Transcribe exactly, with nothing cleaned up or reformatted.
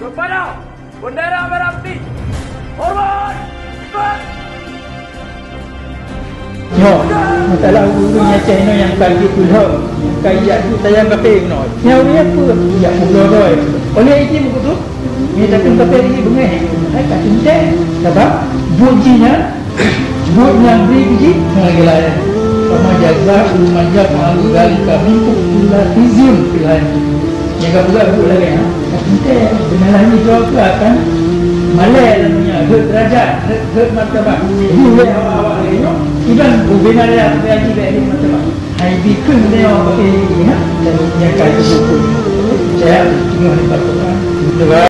Berpada bendera merah putih. Hormat! Nyoe, masalah ureueng Aceh nyoe nyang ka jeuet peulhok, nyang ka jak jeuet sayang kafé meunoe. Nyoe ureueng peue? Jak peugloe. Oleh jih meukeusut, nyoe takheun kafé jih beungéh. Hai ka teuntèe, sabab buet jih nyan, buet nyang bri keu jih, ngon lagèe laén. Fama jaza'u man yaf'alu dzalika minkum illa khizyun fil hayatid dunya. Nyang ka peugah buet lagèe nyan, ka teuntèe, beuneulah nyoe droe keuh akan malèe lam dônya, rhot deurajat, rhot, rhot martabat. Jadi, ulèh awak-awak lagèe nyoe, kiban bubena raya sampai haji bèk rhot martabat. Hai bikheun lé awak pakai ini, ha? Dan nyang ka jipeubuet. Percaya, teungoh nibak Tuhan.